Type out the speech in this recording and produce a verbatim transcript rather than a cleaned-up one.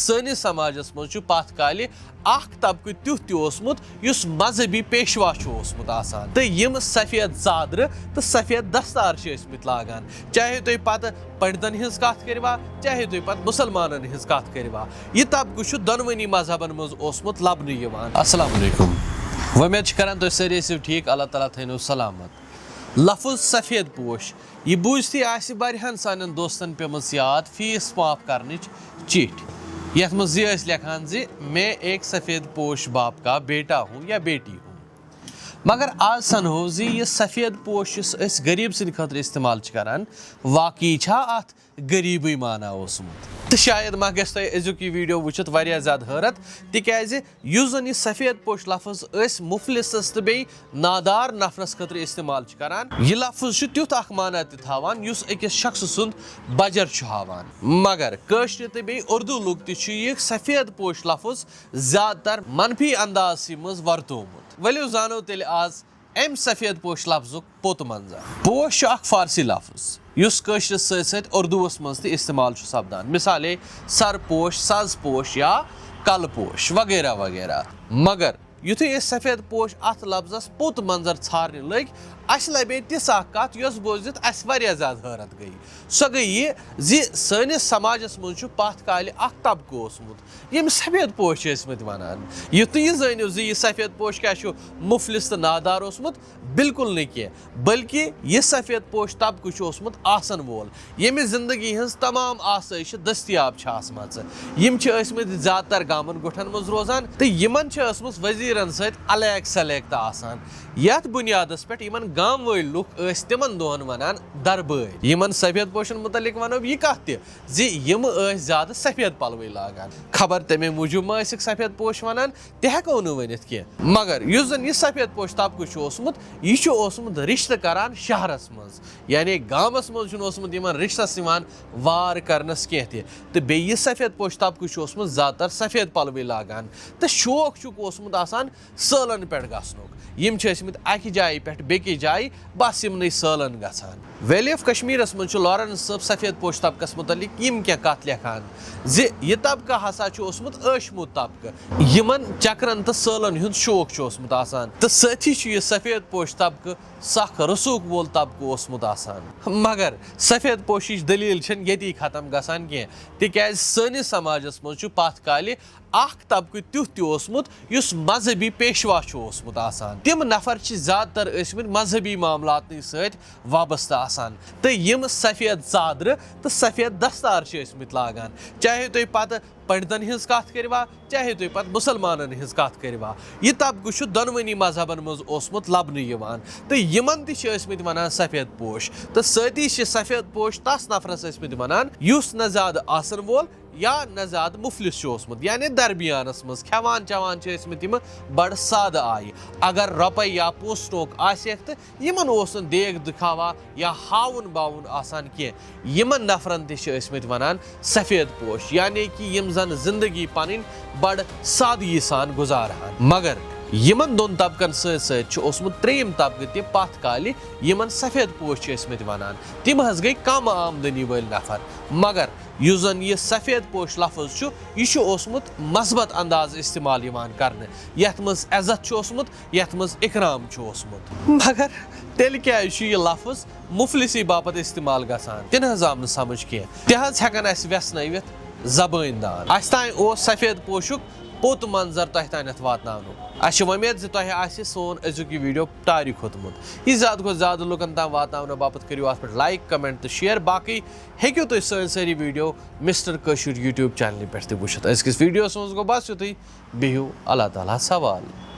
سٲنِس سماجس منٛز چھُ پتھ کالہِ اکھ طبقہٕ تیُتھ تہِ اوسمُت یُس مذہبی پیشوا چھُ اوسمُت آسان، تہٕ یِم سفید ژادرٕ تہٕ سفید دستار چھِ ٲسمٕتۍ لاگان۔ چاہے تُہۍ پتہٕ پنڈتن ہٕنٛز کتھ کٔرِوا، چاہے تُہۍ پتہٕ مُسلمانن ہٕنٛز کتھ کٔرِوا، یہِ طبقہٕ چھُ دۄنوٕنی مذہبن منٛز اوسمُت لبنہٕ یِوان۔ السلام علیکم، وۄمید چھِ کران تُہۍ سٲری ٲسِو ٹھیٖک، اللہ تعالیٰ تھٲینو سلامت۔ لفظ سفید پوش، یہِ بوٗزتھٕے آسہِ واریاہن سانٮ۪ن دوستن پیمٕژ یاد فیس معاف کرنٕچ چِٹھۍ، یتھ منٛز یہِ ٲسۍ لیکھان زِ میں ایک سفید پوش باپ کا بیٹا ہوں یا بیٹی ہوں۔ مگر آز سنہو زِ یہِ سفید پوش یُس أسۍ غریب سٕنٛدِ خٲطرٕ استعمال چھِ کران، واقعی چھا اتھ غریبٕے معنی اوسمُت؟ تہٕ شاید ما گژھِ تۄہہِ أزیُک یہِ ویڈیو وٕچھِتھ واریاہ زیادٕ حٲرت، تِکیازِ یُس زن یہِ سفید پوش لفظ أسۍ مفلسس تہٕ بیٚیہِ نادار نفرس خٲطرٕ استعمال چھِ کران، یہِ لفظ چھُ تیُتھ اکھ معنی تہِ تھاوان یُس أکِس شخصہٕ سُنٛد بجر چھُ ہاوان۔ مگر کٲشرِ تہٕ بیٚیہِ اردو لُکھ تہِ چھُ یہِ سفید پوش لفظ زیادٕ تر منفی اندازسٕے منٛز ورتومُت۔ ؤلِو زانو تیٚلہِ آز امہِ سفید پوش لفظُک پوٚت منظر۔ پوش چھُ اکھ فارسی لفظ یُس کٲشرِس سۭتۍ سۭتۍ اردوٗوس منٛز تہِ استعمال چھُ سپدان، مثالے سر پوش، سز پوش یا کلہٕ پوش وغیرہ وغیرہ۔ مگر یُتھُے أسۍ سفید پوش اتھ لفظس پوٚت منظر ژھارنہِ لٔگۍ، اسہِ لبے تِژھ اکھ کتھ یۄس بوٗزِتھ اسہِ واریاہ زیادٕ حٲرت گٔیہِ۔ سۄ گٔیہِ یہِ زِ سٲنِس سماجس منٛز چھُ پتھ کالہِ اکھ طبقہٕ اوسمُت، ییٚمِس سفید پوش چھِ ٲسمٕتۍ ونان۔ یُتھ نہٕ یہِ زٲنِو زِ یہِ سفید پوش کیٛاہ چھُ مُفلِس تہٕ نادار اوسمُت، بالکل نہٕ کینٛہہ، بلکہِ یہِ سفید پوش طبقہٕ چھُ اوسمُت آسن وول، ییٚمِس زندگی ہٕنٛز تمام آسٲیشہِ دٔستیاب چھِ آسمژٕ۔ یِم چھِ ٲسمٕتۍ زیادٕ تر گامن گوٹھن منٛز روزان تہٕ یِمن چھِ ٲسمٕژ وزیرن سۭتۍ الیک سلیک تہٕ آسان۔ یتھ بنیادس پٮ۪ٹھ یِمن گامہٕ وٲلۍ لُکھ ٲسۍ تِمن دۄہن ونان دربٲرۍ۔ یِمن سفید پوشن متعلق ونو یہِ کتھ تہِ زِ یِم ٲسۍ زیادٕ سفید پلوٕے لاگان۔ خبر تمے موٗجوٗب ما ٲسِکھ سفید پوش ونان، تہِ ہٮ۪کو نہٕ ؤنِتھ کینٛہہ۔ مگر یُس زن یہِ سفید پوش طبقہٕ چھُ اوسمُت، یہِ چھُ اوسمُت رشتہٕ کران شہرس منٛز، یعنی گامس منٛز چھُنہٕ اوسمُت یِمن رشتس یِوان وار کرنس کینٛہہ تہِ۔ تہٕ بیٚیہِ یہِ سفید پوش طبقہٕ چھُ اوسمُت زیادٕ تر سفید پلوٕے لاگان، تہٕ شوق چھُکھ اوسمُت آسان سٲلن پٮ۪ٹھ گژھنُک۔ یِم چھِ ٲسمٕتۍ اکہِ جایہِ پٮ۪ٹھ بیٚکِس جایہِ بس یِمنٕے سٲلن گژھان۔ ویلی آف کشمیرس منٛز چھُ لارنس صٲب سفید پوش طبقس متعلق یِم کینٛہہ کتھ لیکھان زِ یہِ طبقہٕ ہسا چھُ اوسمُت ٲشمُت طبقہٕ، یِمن چکرن تہٕ سٲلن ہُنٛد شوق چھُ اوسمُت آسان، تہٕ سۭتی چھُ یہِ سفید پوش طبقہٕ سخ رسوخ وول طبقہٕ اوسمُت آسان۔ مگر سفید پوشٕچ دٔلیٖل چھَنہٕ ییٚتی ختم گژھان کینٛہہ، تِکیازِ سٲنِس سماجس منٛز چھُ پتھ کالہِ اکھ طبقہٕ تیُتھ تہِ اوسمُت یُس مذہبی پیشوا چھُ اوسمُت آسان۔ تِم نفر چھِ زیادٕ تر ٲسمٕتۍ مذہبی معاملاتنٕے سۭتۍ وابستہٕ آسان، تہٕ یِم سفید ژادرٕ تہٕ سفید دستار چھِ ٲسمٕتۍ لاگان۔ چاہے تُہۍ پتہٕ پنڈتن ہٕنٛز کتھ کٔرِوا، چاہے تُہۍ پتہٕ مُسلمانن ہٕنٛز کتھ کٔرِوا، یہِ طبقہٕ چھُ دۄنوٕنی مذہبن منٛز اوسمُت لبنہٕ یِوان، تہٕ یِمن تہِ چھِ ٲسمٕتۍ ونان سفید پوش۔ تہٕ سۭتی چھِ سفید پوش تس نفرس ٲسمٕتۍ ونان یُس نہ زیادٕ آسن وول یا نہ زیادٕ مُفلِس چھُ اوسمُت، یعنی درمیانس منٛز کھٮ۪وان چٮ۪وان چھِ ٲسمٕتۍ یِم بڑٕ سادٕ آیہِ۔ اگر رۄپے یا پونٛسہٕ ٹوک آسٮ۪کھ تہٕ یِمن اوس نہٕ دیکھ دِکھاوا یا ہاوُن باوُن آسان کینٛہہ۔ یِمن نفرن تہِ چھِ ٲسمٕتۍ ونان سفید پوش، یعنی کہِ یِم زن زندگی پنٕنۍ بڑٕ سادگی سان گُزارہن۔ مگر یِمن دۄن طبقن سۭتۍ سۭتۍ چھُ اوسمُت ترٛیٚیِم طبقہٕ تہِ پتھ کالہِ، یِمن سفید پوش چھِ ٲسمٕتۍ ونان۔ تِم حظ گٔے کم آمدنی وٲلۍ نفر۔ مگر یُس زن یہِ سفید پوش لفظ چھُ، یہِ چھُ اوسمُت مثبت انداز استعمال یِوان کرنہٕ، یتھ منٛز عزت چھُ اوسمُت، یتھ منٛز اکرام چھُ اوسمُت۔ مگر تیٚلہِ کیازِ چھُ یہِ لفظ مفلسی باپتھ استعمال گژھان؟ تہِ نہ حظ آو نہٕ سمجھ کینٛہہ۔ تہِ حظ ہٮ۪کن اسہِ وٮ۪ژھنٲوِتھ زبٲنۍ دان۔ اسہِ تام اوس سفید پوشُک پوٚت منظر تۄہہِ تامَتھ واتناونُک۔ اسہِ چھِ وۄمید زِ تۄہہِ آسہِ سون أزیُک یہِ ویڈیو ٹاری کھوٚتمُت۔ یہِ زیادٕ کھۄتہٕ زیادٕ لُکن تام واتناونہٕ باپتھ کٔرِو اتھ پٮ۪ٹھ لایک، کمنٹ تہٕ شیئر۔ باقٕے ہیٚکِو تُہۍ سٲنۍ سٲری ویڈیو مسٹر کٲشُر یوٗٹیوب چینلہِ پٮ۪ٹھ تہِ وٕچھِتھ۔ أزکِس ویڈیوس منٛز گوٚو بس یُتُے۔ بِہِو اللہ تعالیٰ ہس حوالہٕ۔